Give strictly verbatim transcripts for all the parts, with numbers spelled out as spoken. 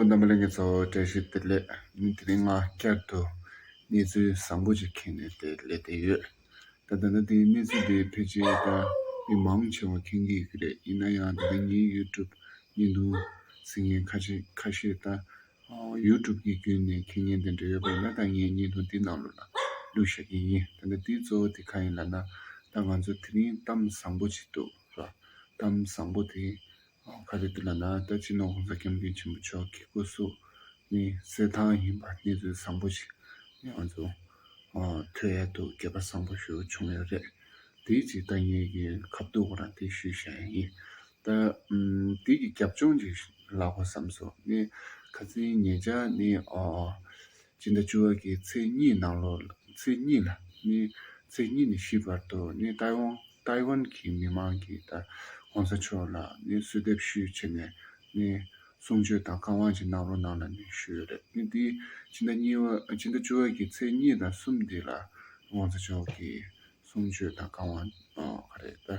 རྣམ་པ་ལྷན་རྒྱས་ཚོ་བཀྲ་ཤིས་བདེ་ལེགས། ནི་དེ་རིང་ང་བསྐྱར་དུ་གནས་ཚུལ་བཟང་པོ་ཅིག་མཁྱེན་ནས་དེ་སླེབས་བསྡད་ཡོད། ད་ད་ལྟ་དེའི་གནས་ཚུལ་དེ་ཕལ་ཆེར་ད་མི་མང་ཆེ་བ་མཁྱེན་གྱི་ཡོད་ཀྱི་རེད། ཡིན་ན་ཡང་ད་ལྟ་ངའི་ཡུ་ཊུབ་བརྙན་ཐུང་གཟིགས་མཁན་ཁ་ཤས་ཁ་ཤས་ད་ཡུ་ཊུབ་ཀྱི་བརྒྱུད་ནས་མཁྱེན་མཁན་དེ་འདྲ་ཡོད་པ་ཡིན་ན། ད་ངའི་བརྙན་ཐུང་འདི་ནང་ལོགས་ལ་བླུགས་བཞག་གི་ཡིན། ད་ལྟ་དེའི་གཙོ་བོ་དེ་གང་ཡིན་ལབ་ན། ད་ང་ཚོ་དེ་རིང་གཏམ་བཟང་པོ་ཅིག་འདུག་ར། གཏམ་བཟང་པོ་དེ་ག་རེ་འདུག་ལབ་ན། ད་སྤྱི་ནོར་༸གོང་ས་༸སྐྱབས་མགོན་ཆེན་པོ་མཆོག་གི་སྐུ་གཟུགས་ནི་གསལ་ཐང་ཡིན་པ་གནས་ཚུལ་བཟང་པོ་ཞིག་ནི་ང་ཚོ་ཐོས་ཡ་འདུག། སྐལ་པ་བཟང་པོ་ཞིག་བྱུང་ཡོད་རེད། དེའི་ཅིག་ད་ངེད་ཀྱི་ཁ་ཐུག་ཁོ་རང་དེ་ཞུས་བཞག་ཡིན། ད་དེ་གི་རྒྱབ་ལྗོངས་ཅིག་ལབ་དགོས་བསམ་སོང་། ནི་ཁ་སང་ཉེ་ཆར་ནི་སྤྱི་ཟླ་བཅུ་པ་གི་ཚེས་གཉིས་ནང་ལོགས་ལ་ཚེས་གཉིས་ལ་ནི་ཚེས་གཉིས་ནས་བཞི་བར་དུ་ནི་ཏའི་ཝང་ཏའི་ཝན་གྱི་མི་མང་གིས་ད་༸གོང་ས་མཆོག་ལ་ནི་གསོལ་འདེབས་ཞུས་བྱས་ནས་ནི་གསུང་ཆོས་དང་བཀའ་དབང་ཅིག་གནང་རོགས་གནང་ལབ་ནས་ཞུས་ཡོད་རེད། ནི་འདི་ཕྱི་ཟླ་གཉིས་པ་ཕྱི་ཟླ་བཅུ་པ་གི་ཚེས་གཉིས་དང་གསུམ་འདི་ལ་༸གོང་ས་མཆོག་གི་གསུང་ཆོས་དང་བཀའ་དབང་ཨ་ག་རེ་ད་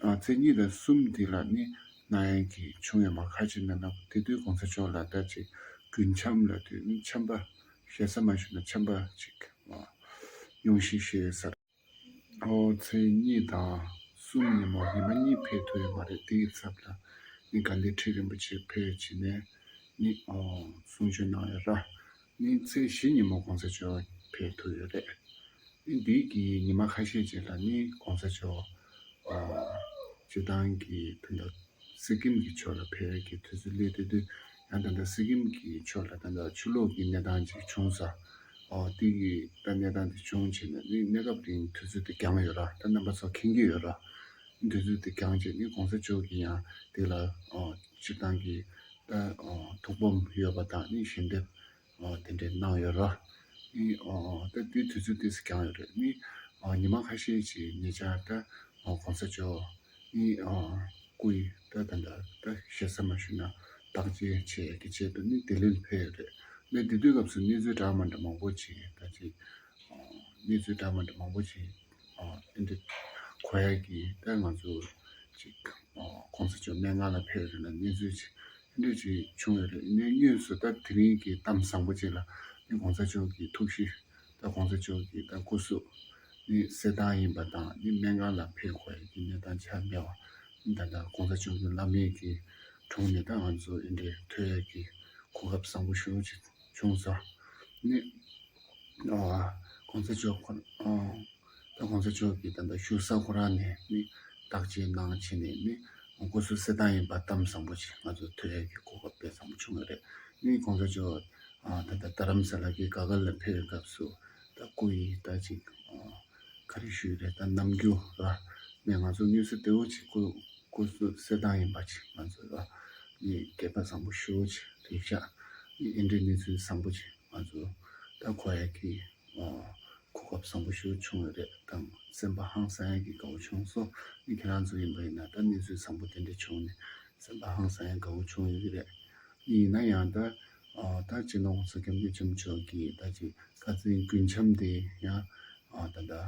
ཨ་ཚེས་གཉིས་དང་གསུམ་འདི་ལ་ནི་གནང་ཡག་གི་བྱུང་ཡོད་མ། ཁ་ཅིག་ན་ན་དེ་དུས་༸གོང་ས་མཆོག་ལ་ད་ཅིག་རྒུན་འཁྱམས་ལབ་དུས་ནི་འཁྱམས་པ་ཞེ་ས་མ་ཞུ་ན་འཁྱམས་པ་ཅིག་ཡོང་ཤིག་ཤེས་ས། ཨོ་ཚེས་གཉིས་དང་གསུམ་ཉིན་མོ་ཉི་མ་གཉིས་ཕེབས་ཐུབ་ཡོད་མ་རེད། དེའི་ཚབ་ལ་ནི་དགའ་ལྡན་ཁྲི་རིན་པོ་ཆེ་ཕེབས་བྱས་ནས་ནི་ཨོ་གསུང་ཆོས་གནང་ཡོད་ར། ནི་ཚེས་བཞི་ཉིན་མོ་༸གོང་ས་མཆོག་ཕེབས་ཐུབ་ཡོད་རེད། ནི་འདི་གི་ཉི་མ་ཁ་ཤས་རྗེས་ལ་ནི་༸གོང་ས་མཆོག་ཨོ་སྤྱིར་བཏང་གི་དོན་དག་སི་ཀིམ་གྱི་ཕྱོགས་ལ་ཕེབས་ཡག་གི་དུས་ཚོད་སླེབས་དུས་དུས་ཡང་ད་ལྟ་སི་ཀིམ་གྱི་ཕྱོགས་ལ་ད་ལྟ་ཆུ་ལོག་གི་གནས་སྟངས་ཅིག་བྱུང་ས། ཨོ་དེ་གི་ད་གནས་སྟངས་དེ་བྱུང་བྱས་ནས་ནི་གནས་སྐབས་རིང་དུས་ཚོད་དེ་འགྱངས་ཡོད་ར། ད་རྣམ་པ་ཚོ་མཁྱེན་གྱི་ཡོད་ར། དུས་ཚོད་དེ་འགྱངས་བྱས་ནི་༸གོང་ས་མཆོག་གིས་ཡང་དེ་ལ་ཨོ་སྤྱིར་བཏང་གི་ད་ཨོ་ཐུགས་ཕམ་ཡོད་པ་དང་ནི་ཞལ་འདེབས་ཨོ་དེ་འདྲས་གནང་ཡོད་ར། ནི་ཨོ་ད་དེ་དུས་ཚོད་དེ་འགྱངས་ཡོད་རེད། ནི་ཨོ་ཉི་མ་ཁ་ཤས་ཅིག་ཉེ་ཆར་ད་ཨོ་༸གོང་ས་མཆོག་ནི་ཨ་སྐུ་ཡི་ད་ད་ད་ད་ཞེ་ས་མ་ཞུ་ན་བརྟག་དཔྱད་བྱེད་ཡག་གི་ཆེད་དུ་ནི་ལྡི་ལིར་ཕེབས་ཡོད་རེད། ནི་དེ་དུས་སྐབས་སུ་གནས་ཚུལ་འདྲ་མི་འདྲ་མང་པོ་ཅིག་ད་ཅིག་གནས་ཚུལ་འདྲ་མི་འདྲ་མང་པོ་ཅིག་ཨ་འདི་གོ་ཡག་གི་ད་ང་ཚོ་ཅིག་༸གོང་ས་མཆོག་སྨན་ཁང་ལ་ཕེབས་ཡོད་རེད་ལ་གནས་ཚུལ་ཅིག་འདི་ཅིག་བྱུང་ཡོད་རེད། ནི་དངོས་སུ་ད་དེ་རིང་གི་གཏམ་བཟང་པོ་ཅིག་ལ་ནི་༸གོང་ས་མཆོག་གི་ཐུགས་གཤིས། ད་༸གོང་ས་མཆོག་གི་ད་སྐུ་གཟུགས་ནི་གསལ་ཐང་ཡིན་པ་དང་ནི་སྨན་ཁང་ལ་ཕེབས་དགོས་ཡག་གི་གནས་སྟངས་ཆགས་བསྡད་པ། ད་ད་༸གོང་ས་མཆོག་གི་བླ་མའི་གི་དྲུང་ནས་ད་ང་ཚོ་འདི་འདྲའི་ཐོས་ཡག་གི་གོ་སྐབས་བཟང་པོ་ཞེ་པོ་ཅིག་བྱུང་སོང་། ནི་ཨ་༸གོང་ས་མཆོག་ཁོ་ཨ་ད་༸གོང་ས་མཆོག་གི་ད་ད་བཞུགས་ས་ཁོ་རང་ནས་ནི་བརྟག་དཔྱད་གནང་བྱས་ནས་ནི་སྐུ་གཟུགས་གསལ་ཐང་ཡིན་པ་གཏམ་བཟང་པོ་ཅིག་ང་ཚོ་ཐོས་ཡག་གི་གོ་སྐབས་དཔེ་བཟང་པོ་བྱུང་ཡོད་རེད། ནི་༸གོང་ས་མཆོག་ཨ་ད་ལྟ་རྡ་རམ་ས་ལ་གི་ག་ག་ལ་ཕེབས་པའི་སྐབས་སུ་ད་སྐུ་ཡི་ད་ཅིག་ཨ་ག་རེ་ཞུས་རེད། ད་རྣམ་འགྱུར་ར་ནས་ང་ཚོ་མངོན་གསལ་དོད་པོ་ཅིག་སྐུ་སྐུ་གཟུགས་གསལ་ཐང་ཡིན་པ་ཅིག་ང་ཚོ་ར་ནི་སྐལ་པ་བཟང་པོ་ཞེ་པོ་ཅིག་རེད་ཤག། ནི་ཨེ་འདྲའི་གནས་ཚུལ་བཟང་པོ་ཅིག་ང་ཚོ་ད་གོ་ཡག་གི་ཨ་གོ་སྐབས་བཟང་པོ་ཞེ་པོ་བྱུང་ཡོད་རེད། དང་སེམས་པ་ཧང་སང་ཡག་གི་དགའ་བོ་བྱུང་སོང་། ནི་ཁྱེད་རང་ཚོ་ཡིན་པ་ཡིན་ན་ད་གནས་ཚུལ་བཟང་པོ་དེ་འདྲ་བྱུང་ནས་སེམས་པ་ཧང་སང་ཡག་དགའ་བོ་བྱུང་ཡོད་ཀྱི་རེད། ཡིན་ན་ཡང་ད་ཨ་ད་སྤྱི་ནོར་༸གོང་ས་༸སྐྱབས་མགོན་ཆེན་པོ་མཆོག་གིས་ད་ཅིག་ཁ་སང་རྒུན་འཁྱམས་དེ་ཡང་ཨ་ད་ད་ཨ་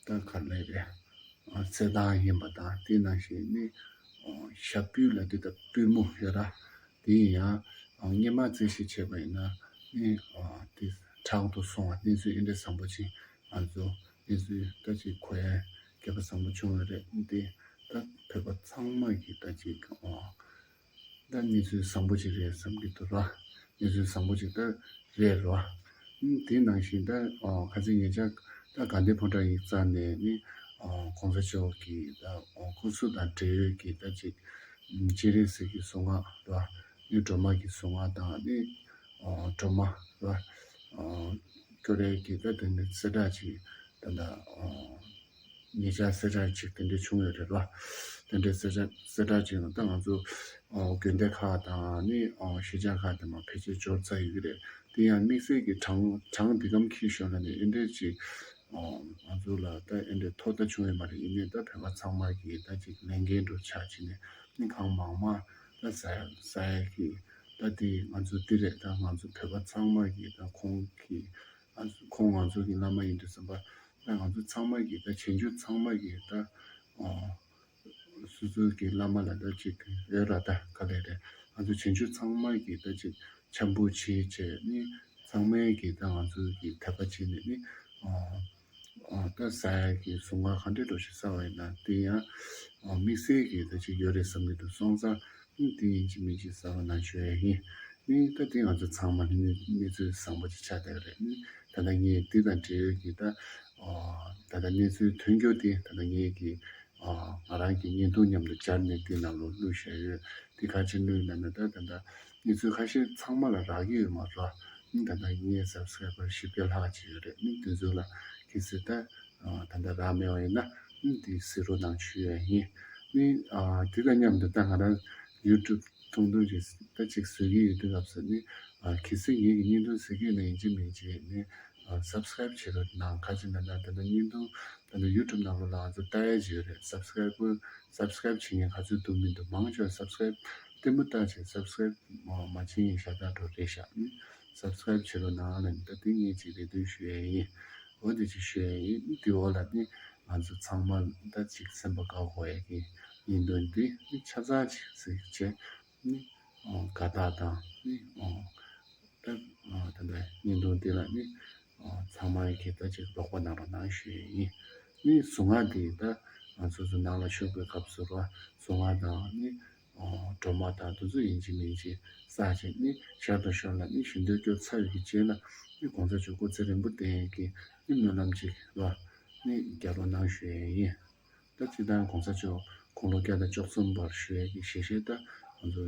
ད་ག་རེ་རེད། ཨ་གསལ་ཐང་ཡིན་པ་དང་དེ་ནང་བཞིན་ནི་ཨ་ཞབས་སྤུས་ལ་དེ་ད་པུས་མོ་ཡོད་ར། དེ་ཡང་ཨ་སྔོན་མ་རྩད་ཞིབ་བྱས་པ་ཡིན་ན་ནི་ཨ་དེ་དྲག་ཏུ་སོང་བ་གནས་ཚུལ་ཨེ་འདྲ་བཟང་པོ་ཅིག་ང་ཚོ་གནས་ཚུལ་ད་ཅིག་གོ་ཡ་སྐལ་པ་བཟང་པོ་བྱུང་བ་རེད། འདི་ད་བོད་པ་ཚང་མ་གི་ད་ཅིག་ཨ་ད་གནས་ཚུལ་བཟང་པོ་ཅིག་རེད་བསམ་གྱི་འདུག་ར། གནས་ཚུལ་བཟང་པོ་ཅིག་ད་རེད་ར། ཨ་དེ་ནང་བཞིན་ད་ཨ་ཁ་སང་ཉེ་ཆར་ད་དགའ་ལྡན་ཕོ་བྲང་ཡིག་ཚང་ནས་ནི་ཨ་༸གོང་ས་མཆོག་གི་ད་ཨ་སྐུ་གཟུགས་དང་འབྲེལ་ཡོད་ཀྱི་ད་ཅིག་སྤྱན་རས་གཟིགས་ཀྱི་གཟུངས་སྔགས་ར། ནི་སྒྲོལ་མ་གི་གཟུངས་སྔགས་དང་ནི་ཨ་སྒྲོལ་མ་ར། ཨ་ཀུ་རེ་གི་ད་དེ་ནི་གསལ་བསྒྲགས་ཅིག་ད་ད་ཨ་ཉེ་ཆར་གསལ་བསྒྲགས་ཅིག་དེ་འདྲ་བྱུང་ཡོད་རེད་པ། དེ་འདྲའི་གསལ་བསྒྲགས་གསལ་བསྒྲགས་ཅིག་ནང་ད་ང་ཚོ་ཨ་དགོན་སྡེ་ཁག་དང་ནི་ཨ་གཞིས་ཆགས་ཁག་དེ་མ་ཕལ་ཆེར་འབྱོར་ཚར་ཡོད་ཀྱི་རེད། དེ་ཡང་དམིགས་བསལ་གྱི་གྲངས་གྲངས་འདི་གམ་འཁྱེར་ཤོག་ལ་ནི་ཨེ་འདྲས་ཅིག་ཨ་ང་ཚོ་ལ་ད་ཨེ་འདྲས་ཐོག་མཐའ་བྱུང་ཡོད་མ་རེད། ཡིན་ནའི་ད་བོད་པ་ཚང་མ་གི་ད་ཅིག་ལས་འགན་འགྲོ་ཆགས་ཅིག་ནས་ནི་གང་མང་མང་ད་ཟ་ཟ་ཡ་གི་ད་དེ་ང་ཚོ་འདི་རེད། ད་ང་ཚོ་བོད་པ་ཚང་མ་གི་ད་ཁོང་གི་ང་ཚོ་ཁོང་ང་ཚོ་གི་བླ་མ་ཡིན་དུས་ཙམ་པ་ད་ང་ཚོ་ཚང་མ་གི་ད་བྱང་ཆུབ་ཚང་མ་གི་ད་ཨ་ སོ་སོའི་གི་བླ་མ་ལ་ད་ཅིག་ཡོད་ར། ད་ག་ལེ་རེད། ང་ཚོ་བྱང་ཆུབ་ཚང་མ་གི་ད་ཅིག་འཆམ་པོ་བྱེད་བྱས་ནི་ཚང་མས་གི་ད་ང་ཚོའི་གི་དད་པ་བྱེད་ནས་ནི་ཨ་ཨ་ད་ཟ་ཡ་གི་གཟུངས་སྔགས་ག་འདྲས་འགྲོ་ཞིག་ཟ་བ་ཡིན་ན་དེ་ཡང་ཨ་དམིགས་བསལ་གི་ད་ཅིག་ཡོད་རེད་བསམ་གི་འདུག་སོང་ཙང་ནི་དེ་ཡིན་གཅིག་མིན་གཅིག་ཟ་རོགས་གནང་ཞུ་ཡ་ཡིན། ནི་ད་དེ་ང་ཚོ་ཚང་མ་གནས་གནས་ཚུལ་བཟང་པོ་ཅིག་ཆགས་བསྡད་ཡོད་རེད། ནི་ད་ལྟ་ངས་འདི་དང་འབྲེལ་ཡོད་ཀྱི་ད་ཨ་ད་ལྟ་གནས་ཚུལ་ཐོན་རྒྱུ་དེ་ད་ལྟ་ངས་ཀྱི་ཨ་ང་རང་གི་བརྙན་ཐུང་མཉམ་དུ་སྦྱར་ནས་འདི་ནང་ལོགས་བླུགས་བཞག་ཡོད། འདི་ག་ཅི་བླུགས་ཡོད་ལབ་ན་ད་ད་ལྟ་གནས་ཚུལ་ཁ་ཤས་ཚང་མ་ལ་རག་གི་ཡོད་མ་རེད། ནི་ད་ལྟ་ངའི་སབ་སི་ཀ་རའི་བར་བཞི་བརྒྱ་ལྷག་ཅིག་ཡོད་རེད། ནི་དེ་ཚོ་ལ་གལ་སྲིད་ད་ཨ་ད་ལྟ་རག་མེད་པ་ཡིན་ན་ནི་འདི་གཟིགས་རོགས་གནང་ཞུ་ཡ་ཡིན། ནི་ཨ་འདི་དང་མཉམ་དུ་ད་ང་རང་ཡུ་ཊུབ་ཐུང་ཐུང་ཅིག་ད་ཅིག་བཟོ་གི་ཡོད་དུས་སྐབས་སུ་ནི་ཨ་གལ་སྲིད་ངེད་ཀྱི་བརྙན་ཐུང་གཟིགས་ཀྱི་ཡོད་ན་ཡིན་གཅིག་མིན་གཅིག་ནི་ཨ་སབ་སི་ཀ་རའིབ་བྱེད་རོགས་གནང་། ག་ཅི་ན་ན་ད་ལྟ་བརྙན་ཐུང་ད་ལྟ་ཡུ་ཊུབ་ནང་ལོགས་ལ་ང་ཚོ་ལྟ་ཡ་ཅིག་ཡོད་རེད། སབ་སི་ཀ་རའིབ་སབ་སི་ཀ་རའིབ་བྱེད་མཁན་ག་ཚོད་འདུག་མི་འདུག་མང་ཆེ་བ་སབ་སི་ཀ་རའིབ་ལྟད་མོ་ལྟ་བྱས་སབ་སི་ཀ་རའིབ་མ་བྱེད་མཁན་ཤ་སྟག་འགྲོ་རེད་ཤག་ནི་སབ་སི་ཀ་རའིབ་བྱེད་རོགས་གནང་ལབ་ནི་ད་དེ་ངས་ཅིག་རེ་འདུན་ཞུ་ཡ་ཡིན། འོ་དེ་ཅིག་ཞུ་ཡ་ཡིན། དེ་འོག་ལ་ནི་ང་ཚོ་ཚང་མ་ད་ཅིག་སེམས་པ་དགའ་དགོས་ཡ་གི་བརྙན་ཐུང་འདི་ནི་ཆ་ཚང་ཅིག་གཟིགས་བྱས་ནི་དགའ་རྟགས་དང་ནི་ད་ད་ལྟ་བརྙན་ཐུང་འདི་ལ་ནི་ཚང་མ་གི་ད་ཅིག་རོགས་པ་གནང་རོགས་གནང་ཞུ་ཡ་ཡིན། ནི་གཟུངས་སྔགས་འདི་ད་ང་ཚོ་ཚོ་ནང་ལ་ཞུགས་པའི་སྐབས་སུ་ར་གཟུངས་སྔགས་དང་ནི་སྒྲོལ་མ་དང་དེ་ཚོ་ཡིན་གཅིག་མིན་གཅིག་བསགས་བྱས་ནི་ཞར་དང་ཞོར་ལ་ནི་ཞུ་འདོད་སྐྱོར་ཚར་བའི་གི་རྗེས་ལ་ནི་གོང་ས་མཆོག་སྐུ་ཚེ་རིང་པོ་བརྟན་ཡས་ཀྱི་ནི་སྨོན་ལམ་ཅིག་ལ་ནི་རྒྱག་རོགས་གནང་ཞུ་ཡས་ཡིན། ད་སྤྱིར་བཏང་གོང་ས་མཆོག་དགུང་ལོ་བརྒྱ་དང་བཅུ་གསུམ་བར་བཞུགས་ཡས་ཀྱི་ཞལ་བཞེས་ད་ང་ཚོ་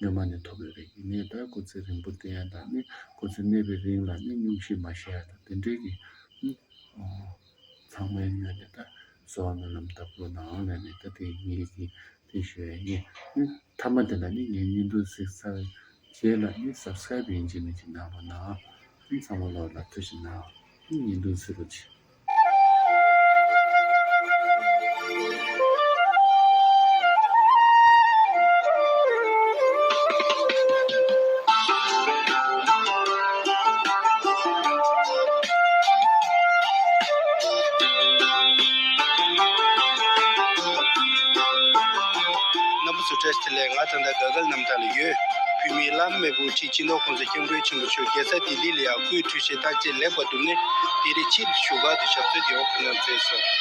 སྔོན་མ་ནས་ཐོབ་ཡོད་རེད། ཡིན་ནའི་ད་སྐུ་ཚེ་རིང་པོ་བརྟན་ཡས་དང་ནི་སྐུ་ཚེ་གནས་པའི་རིང་ལ་ནི་སྙུང་གཞི་མ་བཞག་ཡས་དང་དེ་འདྲའི་གི་ནི་ཚང་མའི་ངོས་ནས་ད་གསོལ་བ་སྨོན་ལམ་བཏབ་རོགས་གནང་ལབ་ནས་ད་དེ་ངེད་ཀྱིས་དེ་ཞུ་ཡ་ཡིན། ཨུ་མཐའ་མ་དེ་ལ་ནི་ངའི་བརྙན་ཐུང་གཟིགས་ཚར་རྗེས་ལ་ནི་སབ་སི་ཀ་རའིབ་ཡིན་གཅིག་མིན་གཅིག་གནང་རོགས་གནང་། ཨུ་ཚང་མ་ལོག་ལ་ཐུགས་རྗེ་གནང་། ཨུ་བརྙན་ཐུང་གཟིགས་རོགས་གྱིས། རྣམ་པ་ཚོ་བཀྲ་ཤིས་བདེ་ལེགས། ང་ད་ལྟ་དགའ་དགའ་རྣམ་ཐར་ལ་ཡོད། བོད་མིའི་བླ་མའི་བུ་ཁྲིད་སྤྱི་ནོར་༸གོང་ས་༸སྐྱབས་མགོན་ཆེན་པོ་མཆོག་རྒྱལ་ས་ལྡི་ལི་ལ་ཡང་སྐུའི་འཕྲོད་བཞེས་རྟགས་བརྒྱད་ལེགས་པར་གྲུབ་ནས་ལྡི་ལི་ཕྱིར་བཞུགས་སྒར་དུ་ཞབས་སོར་དེ་འོག་ཁོ་ནར་མཛད་སོང་།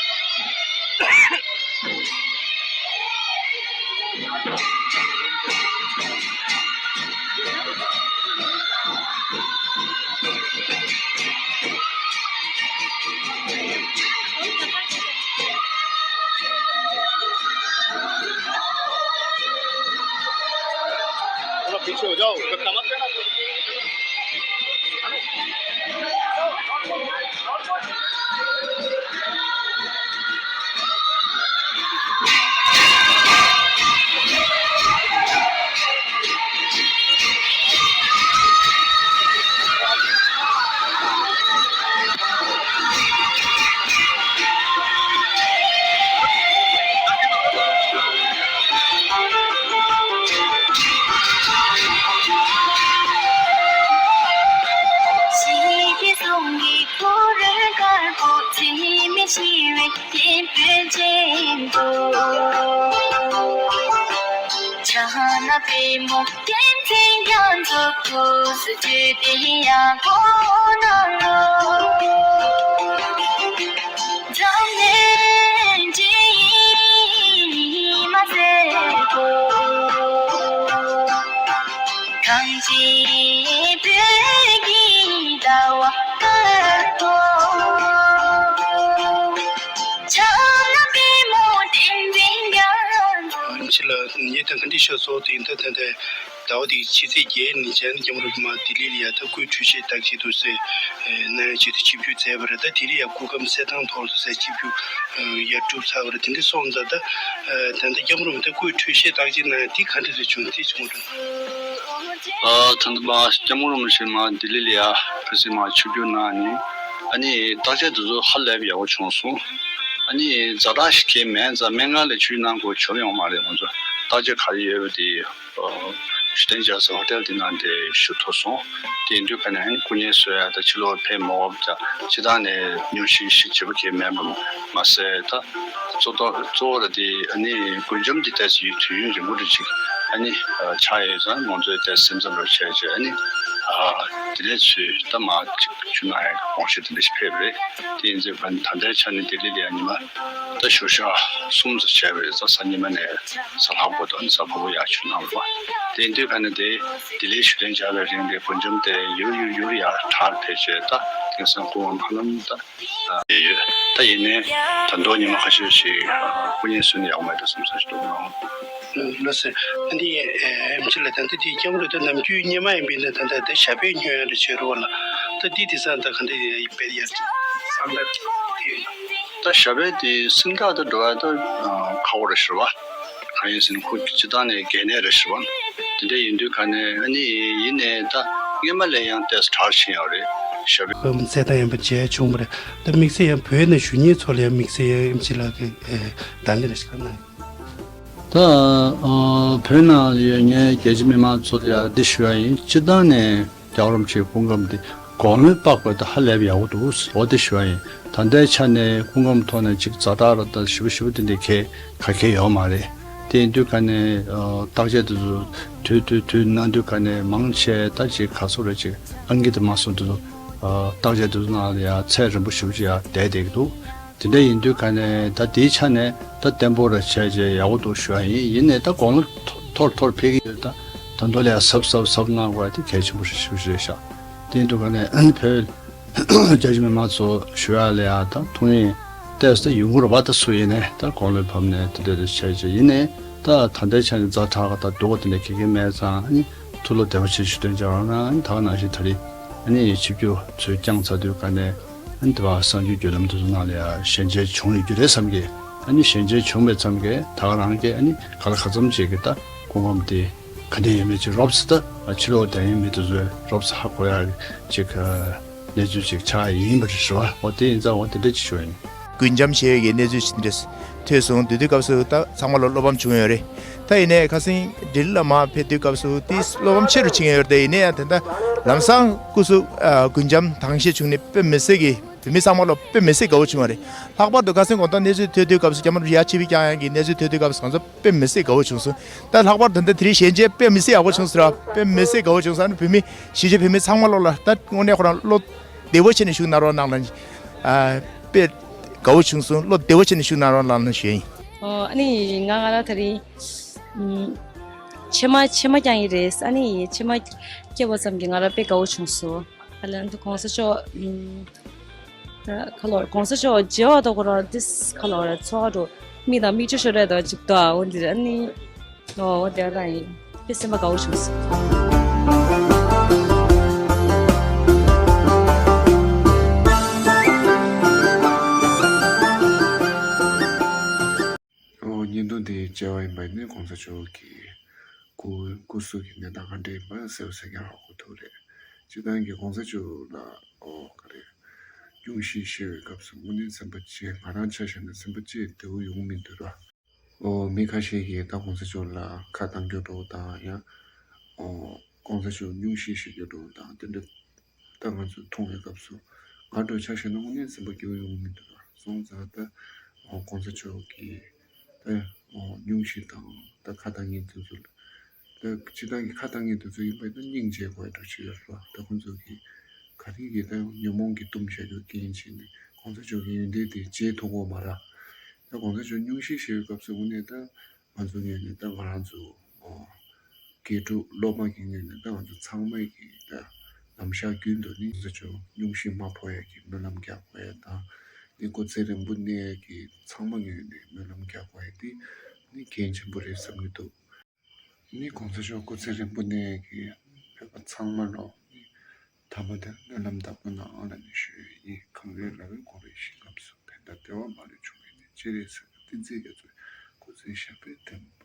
ཕྱི་ལ་ཉེ་དང་ག་འདྲི་ཤོད་སོགས་དེ་འདི་ད་ལྟ་ཟླ་བ་འདིའི་ཕྱི་ཚེས་བརྒྱད་ནས་བྱས་ན་སྐྱབས་མགོན་རིན་པོ་ཆེ་མར་ལྡི་ལི་ལ་ཡ་ད་སྐུའི་འཕྲོད་བཞེས་རྟགས་བརྒྱད་དུ་ཟེར་གནང་ཡ་ཆེད་དུ་ཆིབས་བསྒྱུར་མཛད་པ་རེད། ད་དེ་རིང་ཡ་སྐུ་ཁམས་གསལ་ཐང་ཐོག་ཏུ་ཟེར་ཆིབས་བསྒྱུར་ཡར་གྲུབ་ཚར་བ་རེད། དེ་འདྲ་སོང་ཙང་ད་ད་ལྟ་སྐྱབས་མགོན་རིན་པོ་ཆེ་ད་སྐུའི་འཕྲོད་བཞེས་རྟགས་བརྒྱད་གནང་ཡ་དེ་ག་འདྲ་རེ་བྱུང་དེ་བྱུང་རེད། ཨ་ད་ལྟ་མར་སྐྱབས་མགོན་རིན་པོ་ཆེ་མར་ལྡི་ལི་ལ་ཡ་ཕེབས་སེ་མར་ཆིབས་བསྒྱུར་གནང་ནས་ཨ་ནི་རྟགས་བརྒྱད་དེ་ཚོ་ཧ་ལས་པ་ཡག་པོ་བྱུང་སོང་། ཨ་ནི་ཛ་དྲག་ཞིག་གང་མེད་ཙང་སྨན་ཁང་ལ་ཆིབས་བསྒྱུར་གནང་དགོས་བྱུང་ཡོད་མ་རེད། ང་ཚོ་རྟགས་བརྒྱད་ག་རེ་ཡོད་པ་དེ། ཨ་ཞུ་དན་རྒྱལ་ས་ཧོ་ཊེལ་དེ་ནང་དེ་བཞུགས་ཐུབ་སོང་། དེ་ཡིན་དུས་ཁ་ནས་སྐུ་ངལ་གསོ་ཡ་དང་ཕྱི་ལོགས་ཕེབས་མ་དགོས་པ་དང་སྤྱིར་བཏང་ནས་ཉོ་ཤིག་ཤིག་བྱེད་པ་གང་མེད་པ་མ་ཟད། ད་ གཙོ་གཙོ་བོ་ལ་དེ་ཨ་ནི་མགུལ་ཆམ་དེ་ཏོག་ཙམ་ཡུན་དུས་ཡུན་རིང་པོ་རེ་ཅིག་ཨ་ནི་ཆགས་ཡོད་ཙང་ང་ཚོས་ཏོག་ཙམ་སེམས་འཚབ་རོགས་བྱས་བྱས་ཨ་ནི་དེ་ལས་ཚུར་ད་མར་ཅིག་ཆུ་ནང་ཡང་དགོངས་བཞེས་དེ་འདྲ་ཞིག་ཕེབས་པ་རེད། དེ་ཡིན་ཚེ་ད་ལྟའི་ཆ་ནས་ལྡི་ལི་ལ་ཡང་ཉི་མ་ད་བཞུགས་ཞག་གསུམ་ཙམ་བྱས་པ་རེད། གཟའ་ཉི་མ་ནས་གཟའ་ལྷག་པ་དང་གཟའ་ཕུར་བུ་ཡར་ཆུ་ནང་ལ་བ། དེ་ཡིན་དུས་ག་ནས་དེ་ལྡི་ལིའི་བཞུགས་གདན་འཇགས་པའི་རིང་ལ་མགུལ་ཆམ་དེ་ཡུར་ཡུར་ཡུར་ཡར་དྲག་ཕེབས་བྱས་ད་དེང་སང་སྐུ་ངོ་ཧ་ལམ་ད་ཡོད། ད་ཡིན་ནའི་ད་མདོ་ཉི་མ་ཁ་ཤས་ཤིག་སྐུ་ངལ་གསོ་ན་ཡག་མ་རེད་བསམ་ས་ཞིག་འདུག་ལགས། ལགས་སེ། ཨ་འདི་ཨེམ་ཆི་ལགས་ད་ལྟ་དེ་སྐྱབས་མགོན་རེད་ད་ནམ་རྒྱུན་སྔོན་མ་ཡིན་པས་ན་ད་ལྟ་དེ་ཞབས་པད་ཉོ་ཡ་རེ་བྱེད་རོགས་ལ། ད་འདི་དེང་སང་ད་ག་འདྲ་ཡིན་པས་ཡ་བསམ་ད་དེ་ཡོད་ན། ད་ཞབས་པད་དེ་སེམས་ཐག་ད་འགྲོ་ཡ་ད་ཁག་པོ་རེད་ཤག་པ། གང་ཡིན་ཟེར་ན་ཁོ་སྤྱིར་བཏང་ནས་གལ་གནད་རེད་ཤག་པ། དེ་འདྲ་ཡིན་དུས་ག་ནས་ཨ་ནི་ཡིན་ནའི་ད་སྔོན་མ་ལས་ཡང་ཏོག་ཙམ་དྲག་ཕྱིན་ཡོད་རེད་ཞབས་པད། ཨམ་ཚད་དང་ཡན་པ་མཇལ་བྱུང་བ་རེད། ད་དམིགས་བསལ་ཡང་བོད་ནས་བཞུགས་མཁན་ཚོ་ལ་ཡང་དམིགས་བསལ་ཡང་ཨེམ་ཆི་ལགས་ཀྱིས་ཨེ་བརྡ་ལན་རེ་ཞིག་གནང་། ད་ཨ་བོད་ནང་ཡོད་མཁན་རྒྱ་ཆེ་མི་མང་ཚོ་ལ་ཡང་འདི་ཞུ་ཡ་ཡིན། སྤྱིར་བཏང་ནས་རྒྱལ་བ་རིན་པོ་ཆེའི་སྐུ་ཁམས་འདི་དགུང་ལོའི་དཔག་པའི་ད་ཧ་ལས་པ་ཡག་པོ་འདུག་འོ་འདི་ཞུ་ཡ་ཡིན། ད་ལྟའི་ཆ་ནས་སྐུ་ཁམས་ཐོག་ནས་ཅིག་ཛ་དྲག་ར་ད་ཞེ་པོ་ཞེ་པོ་དེ་འདྲའི་གལ་ག་གལ་ཡོད་མ་རེད། དེ་ཡིན་དུས་ག་ནས་ཨ་བརྟག་དཔྱད་དེ་ཚོ་དུས་དུས་དུས་གནང་དུས་ག་ནས་མང་ཆེ་ད་ཅིག་ག་ཚོད་རེད་ཅིག་ཨང་ཀི་དེ་མ་སོང་དེ་ཚོ་ཨ་བརྟག་དཔྱད་དེ་ཚོ་ནང་ལ་ཡ་ཚད་རིང་པོ་ཞེ་པོ་ཅིག་ཡ་བསྡད་བསྡད་ཀྱི་འདུག་དེ་འདྲ་ཡིན་དུས་ག་ནས་ད་དེའི་ཆ་ནས་ད་བརྟན་པོ་ར་བྱས་བྱས་ཡག་པོ་འདུག་ཞུ་ཡ་ཡིན། ཡིན་ནའི་ད་དགུང་ལོ་མཐོ་མཐོ་མཐོར་ཕེབས་ཀྱི་ཡོད། ད་ད་མདོ་ལ་ཡ་གཟབ་གཟབ་གཟབ་གནང་དགོས་ཡ་དེ་གལ་ཆེན་པོ་ཞིག་ཞེ་པོ་ཅིག་རེད་ཤག་དེ་ཡིན་དུས་ག་ནས་ཨ་ནི་བོད་རྒྱ་ཆེ་མི་མང་ཚོ་ཞུ་ཡ་ལ་ཡ་ད་ཐུགས་ཡིན་ཏོག་ཙམ་ཡོང་གི་རེད་པ། ད་སུ་ཡིན་ནའི་ད་དགུང་ལོ་བབས་ནས་དེ་འདྲ་དེ་བྱས་བྱས་ཡིན་ནའི་ད་ད་ལྟའི་ཆ་ནས་ཛ་དྲག་ག་ད་སྡུག་པ་དེ་འདྲ་ག་གེ་མེད་ཙང་ཨ་ནི་ཐུགས་བློ་བདེ་བ་ཆེ་ཞུ་དོན་བྱ་བ་ན་ཨ་ནི་ད་ག་ནང་བཞིན་ད་རེས་ཨ་ནི་ཆིབས་བསྒྱུར་ཚུར་བསྐྱངས་ཚར་དུས་ག་ནས་ཨ་ནི་དེ་བ་གསར་འགྱུར་བརྒྱུད་ལམ་དེ་ཚོ་ནང་ལ་ཡ་ཞལ་མཇལ་བྱུང་ཡོད་རྒྱུ་རེད་བསམ་གི། ཨ་ནི་ཞལ་མཇལ་བྱུང་བའི་མཚམས་ཀྱི་ད་ག་རང་གི་ཨ་ནི་ག་ལ་ག་ཙམ་ཅིག་གི་ད་སྐུ་ཁམས་དེ་ག་འདྲ་ཡོད་མེད་ཅིག་རོབ་ཙམ་ད་ཕྱི་ལོགས་བསྡད་ཡོད་མི་དེ་ཚོས་རོབ་ཙམ་ཧ་གོ་ཡ་ཅིག་གནས་ཚུལ་ཅིག་ཆགས་ཡིན་པ་རེད་ཤག་པ། འོ་དེ་ཡིན་ཙང་འོ་དེ་འདྲ་ཅིག་ཞུ་ཡིན། རྒུན་འབྱམས་བྱེད་ཡས་ཀྱི་གནས་ཚུལ་ཅིག་འདྲ་ཐོས་སོང་། དེ་དུས་སྐབས་སུ་ད་ཚང་མ་ལ་བློ་ཕམ་བྱུང་ཡོད་རེད། ད་ཡིན་ནའི་ཁ་སང་ལྡི་ལི་ལ་མར་ཕེབས་དུས་སྐབས་སུ་དེ་བློ་ཕམ་ཆེ་རུ་ཕྱིན་ཡོད་རེད། དེ་ཡིན་ནའི་ཡང་དེ་འདྲ་ལམ་སང་སྐུ་གཟུགས་ཨ་རྒུན་འབྱམས་དྭངས་ཤེད་བྱུང་ནས་དཔེ་མི་སྲིད་ཀྱི་བོད་མི་ཚང་མ་ལ་དཔེ་མི་སྲིད་དགའ་བོ་བྱུང་བ་རེད། ལྷག་པར་དུ་ཁ་སང་དགོང་དག་གནས་ཚུལ་ཐོས་དུས་སྐབས་སུ་རྒྱ་དམར་ཡ་ཆི་བི་རྐྱང་ཡང་གི་གནས་ཚུལ་ཐོས་དུས་སྐབས་སུ་ང་ཚོ་དཔེ་མི་སྲིད་དགའ་བོ་བྱུང་སོང་། ད་ལྷག་པར་དུ་ད་དེ་རིང་ཞལ་མཇལ་དཔེ་མི་སྲིད་ཡག་པོ་བྱུང་སོང་ར། དཔེ་མི་སྲིད་དགའ་བོ་བྱུང་སོང་། ཨ་ནི་བོད་མི་གཞིས་བྱེས་བོད་མི་ཚང་མ་ལོག་ལ་ད་དངོས་གནས་ཁོ་རང་བློ་བདེ་བོ་བྱས་ནས་བཞུགས་གནང་རོགས་གནང་ལ། ཨ་དཔེ་དགའ་བོ་བྱུང་སོང་། བློ་བདེ་བོ་བྱས་ནས་བཞུགས་གནང་རོགས་གནང་ལ་ཞུ་ཡིན། ཨོ་ཨ་ནི་ང་ང་རང་ད་རིང་ཕྱི་མ་ཕྱི་མ་རྐྱང་ཡིན་རེད། ཨ་ནི་ཕྱི་མ་སྐྱེས་པ་ཙམ་གྱིས་ང་རང་དཔེ་དགའ་བོ་བྱུང་སོང་། ཨ་ལན་དུ་གོང་ས་མཆོག་ད་ཁ་ལོ་གོང་ས་མཆོག་མཇལ་བ་དང་ཁོ་རང་ཏིས་ཁ་ལོ་ར་ཚོ་ཁ་འགྲོ་མིག་དང་མིག་ཆུ་ཤོར་རེད་དོ་ཅིག་དོ། འོ་འདི་ར་ནི་ཨོ་འོ་དེ་ར་ཡིན། དཔེ་སེམས་པ་དགའ་བོ་བྱུང་སོང་། ཨོ་བརྙན་ཐུང་དེ་མཇལ་བ་ཡིན་པ་ནི་གོང་ས་མཆོག་གི་སྐུ་སྐུ་གཟུགས་ཀྱི་གནས་སྟངས་ག་འདྲ་ཡིན་པ་གསལ་པོ་གསལ་རྐྱང་ཧ་གོ་ཐུབ་རེད། སྤྱིར་བཏང་གི་གོང་ས་མཆོག་ལ་ཨོ་ག་རེ། སྙུང་གཞི་བཞེས་པའི་སྐབས་སུ་དངོས་གནས་སེམས་པ་ཅིག་ང་རང་ཆ་བཞག་ན་སེམས་པ་ཅིག་བདེ་པོ་ཡོང་མི་འདུག་ར། ཨོ་མི་ཁ་ཤས་ཀྱིས་ད་གོང་ས་མཆོག་ལ་ཁ་བཏང་རྒྱུ་འདྲ་བོ་དང་ཡང་ཨོ་གོང་ས་མཆོག་སྙུང་གཞི་བཞེས་རྒྱུ་འདྲ་བོ་དང་དེ་འདྲ་ད་ང་ཚོས་མཐོང་བའི་སྐབས་སུ་ང་འདྲ་བོ་ཆ་བཞག་ན་དངོས་གནས་སེམས་པ་སྐྱིད་པོ་ཡོང་མི་འདུག་ར། སོང་ཙང་ད་ཨོ་གོང་ས་མཆོག་གིས་ད་ཨོ་སྙུང་གཞི་དང་ད་ཁ་བཏང་མཁན་དེ་ཚོ་ལ་ད་སྤྱིར་བཏང་གི་ཁ་བཏང་མཁན་དེ་ཚོ་ཡིན་པ་ཡིན་ན་སྙིང་རྗེ་དགོས་འདྲ་ཅིག་ཡོད་རེད་བ། ད་ཁོང་ཚོ་གིས་ག་རེ་གིས་ད་ཉོན་མོངས་ཀྱིས་བཏུམས་བཞག་རྒྱུ་རྐྱེན་བྱས་ནས་གོང་ས་མཆོག་གི་ཡོན་ཏན་དེ་བརྗེད་ཐུབ་ཀྱི་ཡོད་མ་རེད། ད་གོང་ས་མཆོག་སྙུང་གཞི་བཞེས་པའི་སྐབས་སུ་དངོས་གནས་ད་ང་ཚོ་ངོས་ནས་ད་ང་རང་ཚོ་ཨོ་དགེ་ཕྲུག་སློབ་མ་གི་ངོས་ནས་ད་ང་ཚོ་ཚང་མ་གིས་ད་ནམ་ཞག་རྒྱུན་དུ་ནི་གོང་ས་མཆོག་སྙུང་གཞི་མ་ཕོག་ཡ་གི་སྨོན་ལམ་རྒྱག་དགོས་ཡ་དང་ནི་སྐུ་ཚེ་རིང་པོ་གནས་ཡ་གི་ཚང་མ་ངོས་ནས་སྨོན་ལམ་རྒྱག་དགོས་ཡ་དེ་ནི་གལ་ཆེན་པོ་རེད་བསམ་གྱི་འདུག་ནི་གོང་ས་མཆོག་སྐུ་ཚེ་རིང་པོ་གནས་ཀྱི་བོད་པ་ཚང་མ་ལོ་ནི་དམ་པ་དེར་སྨོན་ལམ་བཏབ་པ་ནའང་ལ་ནི་ཞུ་ཡི། གངས་རི་ལ་བའི་གངས་རིའི་ཞིང་ཁམས་སུ། བས་མཐའ་བདེ་བ་མ་ལུས་འབྱུང་བའི་གནས། སྤྱན་རས་གཟིགས་དང་བསྟན་འཛིན་རྒྱ་མཚོའི་སྐུ་ཚེ་ཞབས་པད་བརྟན་པ།